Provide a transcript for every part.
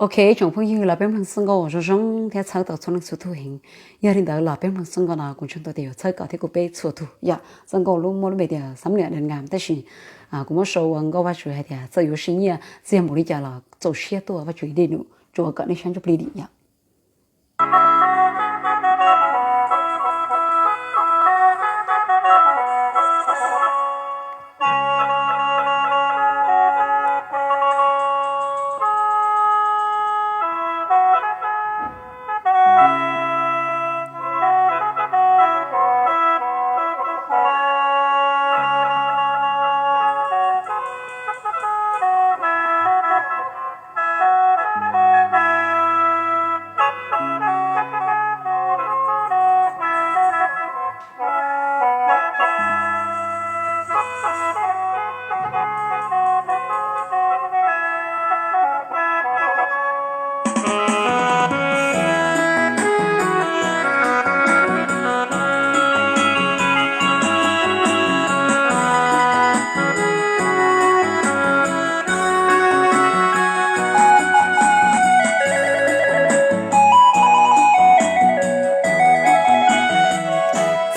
Ok, tsoom phooj ywg, los peb mloog txoj nkauj zoo zoo thiab txhawb tau txhua leej txhua tug heev. Yog li ntawd los peb mloog txoj nkauj no kuv ntseeg tau tias yuav txhawb kom thiab kuv peb txhua tug yom. Txoj nkauj lub muaj lub npe tias Xab Niam Dej Ngam, tab sis kuv muab sau ua nkauj Vajtswv hais tias txawm yuav siv nyiaj txiag npaum li cas los txaus siab tuaj Vajtswv ib dej num tsuav kom nej sab ntsuj plig dim yom.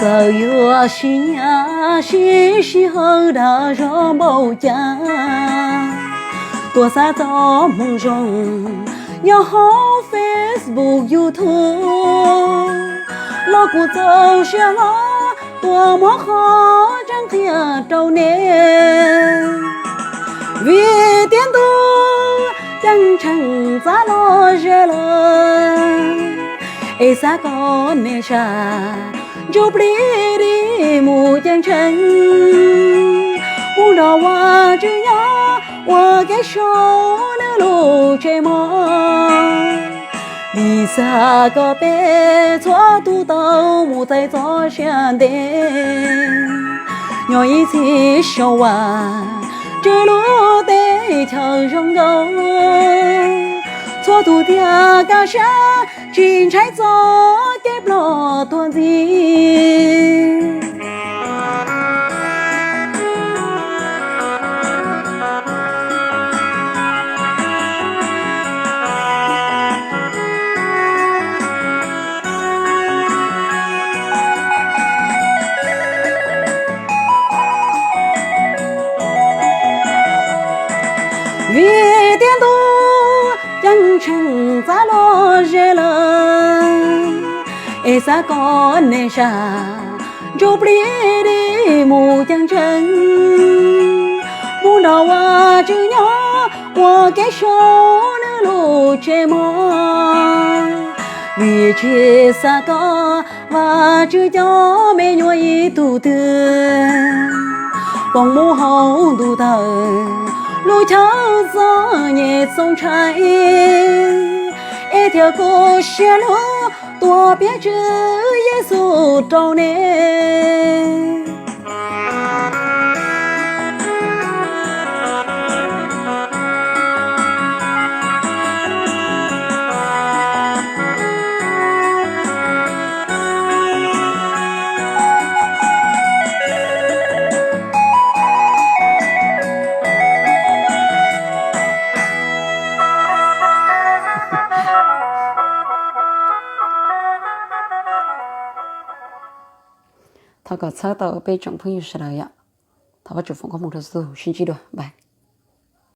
Txawm yuav siv nyiaj siv sij hawm dag zog npaum cas, tuaj xav txoj moo zoo nyob hauv Facebook YouTube los kuv txaus siab hlo tuaj muab qhov tseeb qhia rau nej. Vim tias ntuj ceeb tsheej txav los ze lawm, es xav kom nej sab ntsuj plig dim mus ceeb tsheej mus nrog Vajtswv nyob ua ke saum nws lub tsev mov. Vim xav kom peb txhua tus tau mus txais txoj sia ntev, nyob ib txhis saum Vajtswv lub teb chaws zoo nkauj. Txhua tus thiaj kaj siab tsis ntshai txoj kev ploj tuag ntxiv. Vim tias ntuj ceeb tsheej txav los ze lawm, es xav kom nej sab ntsuj plig dim mus ceeb tsheej mus nrog Vajtswv nyob ua ke saum nws lub tsev mov. Vim tsis xav kom Vajtswv cov me nyuam ib tug twg poob mus hauv ntuj tawg lub chaw txom nyem txaus ntshai, es thiaj kho siab lug tuaj piav Tswv Yexus rau nej. Thov kom txhawb tau peb tsoom phooj ywg sawv daws yom. Thov Vajtswv foom koob hmoov rau txhua tus, sib ntsib dua, bye.